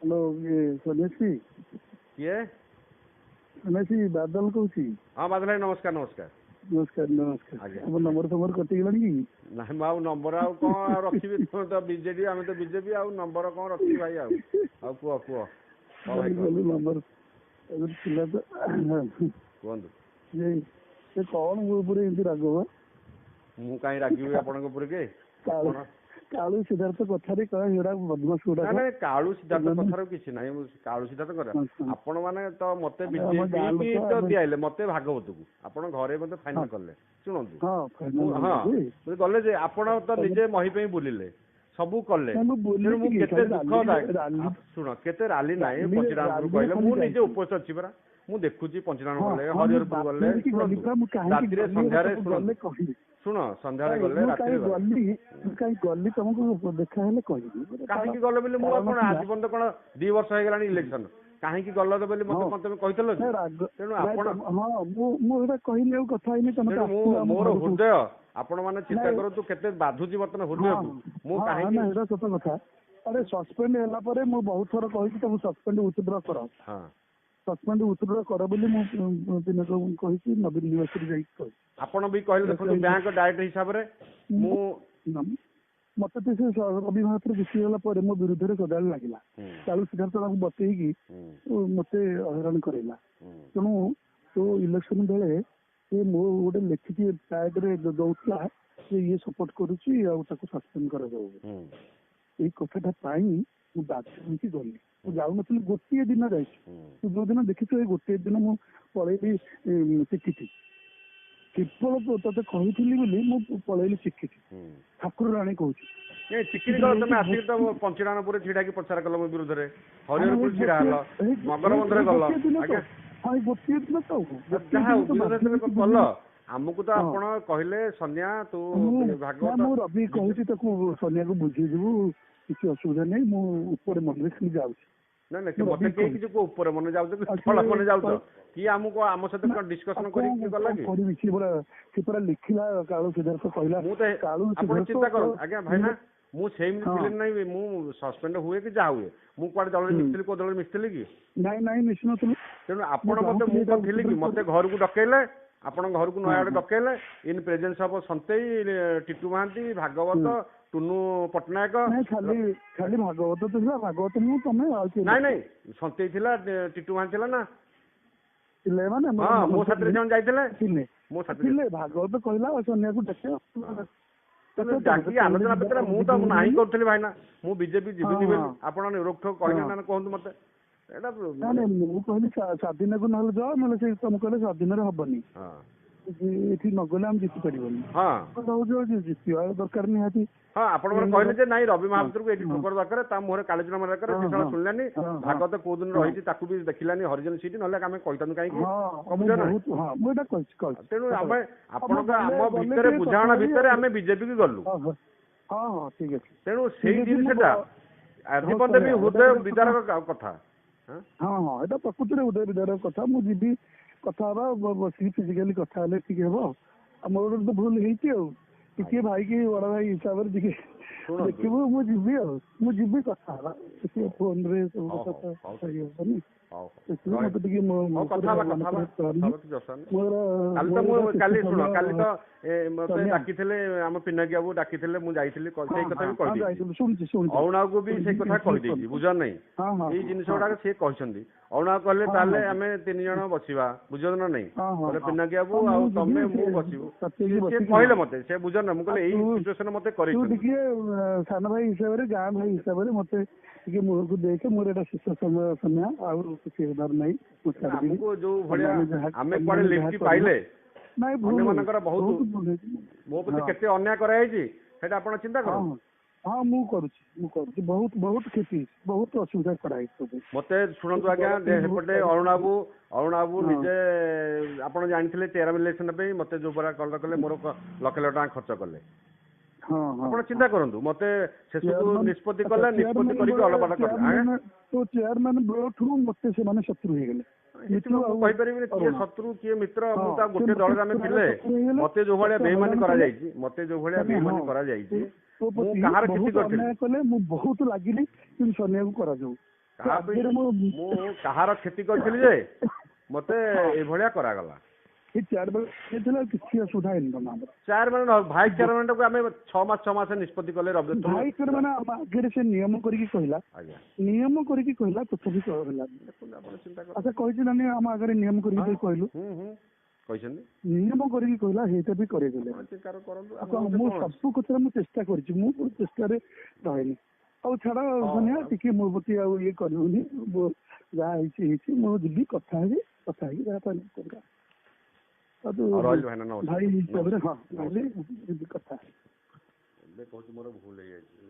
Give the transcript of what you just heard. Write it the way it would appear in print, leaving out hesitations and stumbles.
Hello, ଇଏ ସନ୍ୟାସୀ? କିଏ? ସନ୍ୟାସୀ, ବାଦଲ କହୁଛି। ହଁ ବାଦଲ ଭାଇ, ନମସ୍କାର ନମସ୍କାର। ନମସ୍କାର ନମସ୍କାର। ଆଜ୍ଞା। ଆମ ନମ୍ବର ଫମ୍ବର କଟିଗଲାଣି କି? ନାଇଁ, ମୁଁ ଆଉ ନମ୍ବର ଆଉ କଣ ଆଉ ରଖିବି? ତୁମେ ତ ବିଜେଡି, ଆମେ ତ ବିଜେପି, ଆଉ ନମ୍ବର କଣ ରଖିବି ଭାଇ? ଆଉ ଆଉ କୁହ କୁହ, ହଁ ଭାଇ କୁହ। ନମ୍ବର ଥିଲା ତ। କୁହନ୍ତୁ। ସେ କଣ ମୋ ଉପରେ ଏମିତି ରାଗ ବା? ମୁଁ କାହିଁ ରାଗିବି ଆପଣଙ୍କ ଉପରେ କି? କାଳୁ କାଳୁ ସିଦ୍ଧାର୍ଥ କଥାରେ କଣ ସେଗୁଡା ବଦମାସ ଗୁଡାକ। ନାଇଁ ନାଇଁ, କାଳୁ ସିଦ୍ଧାର୍ଥ କଥାର କିଛି ନାହିଁ। ମୁଁ କାଳୁ ସିଦ୍ଧାର୍ଥ କଥା, ଆପଣ ମାନେ ତ ମତେ ବିଜେପି ତ ଦିଆଇଲେ, ମତେ ଭାଗବତକୁ ଆପଣ ଘରେ ମତେ ଫାଇନାଲ କଲେ। ଶୁଣନ୍ତୁ, ହଁ ଗଲେ ଯେ ଆପଣ ତ ନିଜେ ମହି ପାଇଁ ବୁଲିଲେ, ସବୁ କଲେ। ତେଣୁ ମୁଁ କେତେ ଦୁଃଖଦାୟକ, ଶୁଣ, କେତେ ରାଲି ନାହିଁ ପଞ୍ଚିରାମପୁର କହିଲେ, ମୁଁ ନିଜେ ଉପସ୍ଥିତ ଅଛି ପରା, ମୁଁ ଦେଖୁଛି। ପଞ୍ଚିରାମ ଗଲେ, ହରିହରପୁର ଗଲେ, ଶୁଣନ୍ତୁ, ରାତିରେ ସନ୍ଧ୍ୟାରେ, ଶୁଣନ୍ତୁ ଶୁଣ, ସନ୍ଧ୍ୟାରେ ଗଲେ, ରାତିରେ ଗଲି, କାହିଁ ଗଲି ତମକୁ ଦେଖା ହେଲେ କହିବି। କାହିଁକି ଗଲେ ବୋଲି ମୁଁ ଆଉ କଣ ଆଜି ପର୍ଯ୍ୟନ୍ତ କଣ 2 ବର୍ଷ ହେଇଗଲାଣି ଇଲେକ୍ସନ, କାହିଁକି ଗଲ ବୋଲି ମତେ କଣ ତମେ କହିଥିଲ? ତେଣୁ ଆପଣ ହଁ, ମୁଁ ଏଇଟା କହିନି ଆଉ କଥା ହେଇନି ତମେ। ତେଣୁ ମୁଁ ମୋର ହୃଦୟ, ଆପଣ ମାନେ ଚିନ୍ତା କରନ୍ତୁ କେତେ ବାଧୁଛି ବର୍ତ୍ତମାନ ହୃଦୟକୁ। ମୁଁ କାହିଁକି ଏଇଟା ସତ କଥା। ଆରେ ସସ୍ପେଣ୍ଡ ହେଲା ପରେ ମୁଁ ବହୁତ ଥର କହିଛି ତାକୁ ସସ୍ପେଣ୍ଡ ୱିଥଡ୍ର କର, ସସ୍ପେଣ୍ଡ ୱିଥଡ୍ର କର ବୋଲି ମୁଁ ଦିନକୁ କହିଛି, ନବୀନ ନିବାସରେ ଯାଇକି କହିଛି। ଆପଣ ବି କହିଲେ, ଦେଖନ୍ତୁ ବ୍ୟାଙ୍କ ଡାଇରେକ୍ଟର ହିସାବରେ ମୁଁ ମତେ ତ ସେ ରବି ମହାପାତ୍ର ଜିତିଗଲା ପରେ ମୋ ବିରୁଦ୍ଧରେ ସଦାବେଳେ ଲାଗିଲା। କାଳୁ ସିଦ୍ଧାର୍ଥ ତାକୁ ବତେଇକି ମତେ ହଇରାଣ କରେଇଲା। ତେଣୁ ତୋ ଇଲେକ୍ସନ ବେଳେ ସେ ମୋ ଗୋଟେ ଲେଖିକି ପ୍ୟାଡରେ ଦଉଥିଲା ଯେ ଇଏ ସପୋର୍ଟ କରୁଛି ଆଉ ତାକୁ ସସ୍ପେଣ୍ଡ କରାଯାଉ। ଏଇ କଥାଟା ପାଇଁ ମୁଁ ବାଧ୍ୟ ହେଇକି ଗଲି। ମୁଁ ଯାଉନଥିଲି, ଗୋଟିଏ ଦିନ ଯାଇଛି। ତୁ ଯୋଉ ଦିନ ଦେଖିଛୁ, ଏଇ ଗୋଟିଏ ଦିନ ମୁଁ ପଳେଇଲି ଚିକିଟି, କେବଳ ତତେ କହିଥିଲି ବୋଲି ମୁଁ ପଳେଇଲି ଚିକିଟି। ଠାକୁର ରାଣୀ କହୁଛି। ଚିକିଟି ଗଲ ତମେ ଆସିକି ତ ପଞ୍ଚିରାଣପୁରରେ ଛିଡା ହେଇକି ପ୍ରଚାର କଲ ମୋ ବିରୁଦ୍ଧରେ, ହରିହରପୁର ଛିଡା ହେଲ, ମଗରବନ୍ଧରେ ଗଲ। ଆଜ୍ଞା, ହଁ, ଗୋଟିଏ ଦିନ ତ ଯାହା ହଉ ବିରୋଧରେ କଲ, ଆମକୁ ତ ଆପଣ କହିଲେ ସନ୍ୟା ତୁ ଭାଗବତ। ମୁଁ ରବି କହୁଛି ତାକୁ, ସନ୍ୟାକୁ ବୁଝେଇଯିବୁ, କିଛି ଅସୁବିଧା ନାହିଁ, ମୁଁ ଉପରେ ମନରେ ଖାଲି ଯାଉଛି। ନାଇଁ ନାଇଁ, ମତେ କେହି କିଛି ଉପରେ ମନେ ଯାଉଛ କି ତଳ ମନେ ଯାଉଛ କି ଆମକୁ ଆମ ସହିତ କଣ ଡିସ୍କସନ କରିକି ଗଲା କି? କରିବି, ସିଏ ପରା ସେ ପରା ଲେଖିଲା କାଳୁ ସିଦ୍ଧାର୍ଥ କହିଲା। ମୁଁ ତ ଆପଣ ଚିନ୍ତା କରନ୍ତୁ ଆଜ୍ଞା, ଭାଇନା, ମୁଁ ସେମିତି ଥିଲି ନାଇଁ। ମୁଁ ସସ୍ପେଣ୍ଡ ହୁଏ କି ଯାହା ହୁଏ, ମୁଁ କୁଆଡେ ଦଳରେ ମିଶିଥିଲି? କୋଉ ଦଳରେ ମିଶିଥିଲି କି? ନାଇଁ ନାଇଁ, ମିଶି ନଥିଲୁ। ତେଣୁ ଆପଣ ମତେ, ମୁଁ କଣ ଥିଲି କି? ମତେ ଘରକୁ ଡକେଇଲେ, ଆପଣଙ୍କ ଘରକୁ Nayagarh ଡକେଇଲେ, in presence of Santei, Titu Mohanty, Bhagavata, Tunu Patnaik. ଖାଲି ଖାଲି ଭାଗବତ ତ ଥିଲା, ଭାଗବତ, ମୁଁ, ତମେ ଆଉ? ନାଇଁ ନାଇଁ, ସନ୍ତେଇ ଥିଲା, ଟିଟୁ ମହାନ୍ତି ଥିଲା ନା ଥିଲେ ମାନେ? ହଁ, ମୋ ସାଥିରେ ଜଣେ ଯାଇଥିଲେ। ଥିଲେ ମୋ ସାଥିରେ ଥିଲେ। ଭାଗବତ କହିଲା ସନ୍ୟାକୁ ଡାକିବ, ଡାକି ଆଲୋଚନା ଭିତରେ ମୁଁ ତ ନାହିଁ କରୁଥିଲି ଭାଇନା, ମୁଁ ବିଜେପି ଯିବିନି ବୋଲି। ଆପଣ ରୋକଠୋକ କହିଲେ ନା କୁହନ୍ତୁ ମତେ ଏଇଟା? ନାଇଁ ନାଇଁ, ମୁଁ କହିଲି ସ୍ୱାଧୀନକୁ ନହେଲେ ଯାଅ, ନହେଲେ ସେ ତମେ କହିଲେ ସ୍ୱାଧୀନରେ ହବନି, ଏଠି ନଗଲେ ଆମେ ଜିତି ପାରିବନି। ହଁ, ଜିତିବା ଦରକାର ନିହାତି। ହଁ, ଆପଣ ମାନେ କହିଲେ ଯେ ନାଇଁ, ରବି ମହାପାତ୍ରକୁ ଏଇଠି ଠୋକର ଦରକାର, ତା ମୁହଁରେ କାଳଜୁନା ଦରକାର। ସେ ଶଳା ଶୁଣିଲାନି। ଭାଗବତ କୋଉ ଦିନ ରହିଛି ତାକୁ ବି ଦେଖିଲାନି, ହରିଜନ ସିଟ୍, ନହେଲେ ଆମେ କହିଥାନ୍ତୁ କାହିଁକି? ତେଣୁ ଆମେ ଆପଣଙ୍କ ଆମ ଭିତରେ ବୁଝାମଣା ଭିତରେ ଆମେ ବିଜେପି କି ଗଲୁ। ହଁ ହଁ, ଠିକ ଅଛି। ତେଣୁ ସେଇ ଜିନିଷଟା ଆଜି ପର୍ଯ୍ୟନ୍ତ ବି ହୃଦୟ ବିଦାରକ କଥା। ହଁ ହଁ, ଏଇଟା ପ୍ରକୃତରେ ହୃଦୟ ବିଦାରକ କଥା। ମୁଁ ଯିବି, କଥା ହବା, ବସିକି ଫିଜିକାଲି କଥା ହେଲେ ଠିକ ହବ। ଆଉ ମୋର ତ ଭୁଲ ହେଇଛି, ଆଉ ଟିକେ ଭାଇକି ବଡ ଭାଇ ହିସାବରେ ଟିକେ ଦେଖିବୁ। ମୁଁ ଯିବି, ଆଉ ମୁଁ ଯିବି, କଥା ହବା ଟିକେ। ଫୋନରେ ସବୁ କଥା କହିହବନି। ମତେ ଟିକେ ମୋର କାଲି ଶୁଣ, କାଲି ତ ମତେ ଡାକିଥିଲେ, ଆମ ପିନାକୀ ବାବୁ ଡାକିଥିଲେ, ମୁଁ ଯାଇଥିଲି, ସେଇ କଥା ବି କହିଦେଇଛି। ଶୁଣୁଛି ଶୁଣୁଛି, ଅରୁଣାକୁ ବି ସେଇ କଥା କହିଦେଇଛି, ବୁଝ ନାଇଁ? ଏଇ ଜିନିଷ ଗୁଡାକ ସିଏ କହିଛନ୍ତି। ଅରୁଣା କହିଲେ ତାହେଲେ ଆମେ 3 ଜଣ ବସିବା, ବୁଝ ନା ନାଇଁ? କହିଲେ ପିନାକୀ ବାବୁ ଆଉ ତମେ ମୁଁ ବସିବୁ, ସିଏ କହିଲେ ମତେ। ସେ ବୁଝ ନା, ମୁଁ କହିଲି ଏଇ ସିଚୁଏସନ ମତେ କରିଛନ୍ତି। ଟିକେ ସାନ ଭାଇ ହିସାବରେ, ଗାଁ ଭାଇ ହିସାବରେ ମତେ ଟିକେ ମୁହଁକୁ ଦେଖେ। ମୋର ଏଇଟା ଶେଷ ସମୟ ସମୟ, ଆଉ କିଛି ହେବାର ନାହିଁ। ଆମକୁ ଯୋଉ ଭଳିଆ ଆମେ କୁଆଡେ ଲିଫ୍ଟ ପାଇଲେ, ଅନ୍ୟମାନଙ୍କର ବହୁତ ମୋ ପ୍ରତି କେତେ ଅନ୍ୟାୟ କରାଯାଇଛି ସେଇଟା ଆପଣ ଚିନ୍ତା କରନ୍ତୁ। ହଁ, ମୁଁ କରୁଛି, ମୁଁ କରୁଛି। ବହୁତ ବହୁତ କ୍ଷତି ହେଇଛି, ବହୁତ ଅସୁବିଧା କରାହେଇଛି ମତେ। ଶୁଣନ୍ତୁ ଆଜ୍ଞା, ସେପଟେ ଅରୁଣାବୁ, ଅରୁଣାବୁ ନିଜେ ଆପଣ ଜାଣିଥିଲେ, ଚେୟାରମ୍ୟାନ ଇଲେକ୍ସନ ପାଇଁ ମତେ ଯୋଉ ଭଳିଆ କଲ କଲେ, ମୋର ଲକ୍ଷ ଲକ୍ଷ ଟଙ୍କା ଖର୍ଚ୍ଚ କଲେ। ଆପଣ ଚିନ୍ତା କରନ୍ତୁ, ମତେ ଶେଷକୁ ନିଷ୍ପତ୍ତି କଲେ, ନିଷ୍ପତ୍ତି କରିକି ଅଲଗା କଲେ। ତ ଚେୟାରମ୍ୟାନ ବେଳଠୁ ମତେ ସେମାନେ ଶତ୍ରୁ ହେଇଗଲେ। ମୁଁ କହିପାରିବିନି କିଏ ଶତ୍ରୁ କିଏ ମିତ୍ର, ମୁଁ ତା ଗୋଟେ ଦଳରେ ଆମେ ଥିଲେ। ମତେ ଯୋଉ ଭଳିଆ ବେଇମାନି କରାଯାଇଛି, ମତେ ଯୋଉ ଭଳିଆ ବେଇମାନି କରାଯାଇଛି, ମୁଁ କାହାର କ୍ଷତି କରିଥିଲି? କଲେ ମୁଁ ବହୁତ ଲାଗିଲି, କିନ୍ତୁ ସନିଆକୁ କରାଯାଉ। କାହା ପାଇଁ ମୁଁ କାହାର କ୍ଷତି କରିଥିଲି ଯେ ମତେ ଏଭଳିଆ କରାଗଲା? ଏ ଚେୟାରମ୍ୟାନ ହେଇଥିଲା, କିଛି ଅସୁବିଧା ହେଇନି ତମ ଆମର। ଚେୟାରମ୍ୟାନ, ଭାଇସ୍ ଚେୟାରମ୍ୟାନଟାକୁ ଆମେ 6 ମାସ 6 ମାସ ନିଷ୍ପତ୍ତି କଲେ। ଭାଇସ୍ ଚେୟାରମ୍ୟାନ ଆମ ଆଗରେ ସେ ନିୟମ କରିକି କହିଲା। ଆଜ୍ଞା, ନିୟମ କରିକି କହିଲା, ତଥାପି ହେଲାନି। ଆପଣ ଚିନ୍ତା କର। ଆଚ୍ଛା, କହିଛି ନା ଆମ ଆଗରେ ନିୟମ କରିକି କହିଲୁ? କହିଛନ୍ତି, ନିୟମ କରିକି କହିଲା, ହେଇଟା ବି କରେଇଦେଲେ। ଚିନ୍ତା କରନ୍ତୁ। ମୁଁ ସବୁ କଥାରେ ମୁଁ ଚେଷ୍ଟା କରିଛି, ମୁଁ ଚେଷ୍ଟାରେ ରହେନି। ଆଉ ଛାଡ ଧନିଆ, ଟିକେ ମୋ ପ୍ରତି ଆଉ ଇଏ କରିବୁନି। ଯାହା ହେଇଛି ହେଇଛି। ମୁଁ ଯିବି, କଥା ହେବି, କଥା ହେଇକି ଯାହା ଫାଇନାଲ କରିବା। ରହିଲି ଭାଇନା, ଭାଇ ହିସାବରେ। ହଁ, ରହିଲି, ଯିବି କଥା। ଏବେ କହୁଛି ମୋର ଭୁଲ ହେଇଯାଇଛି।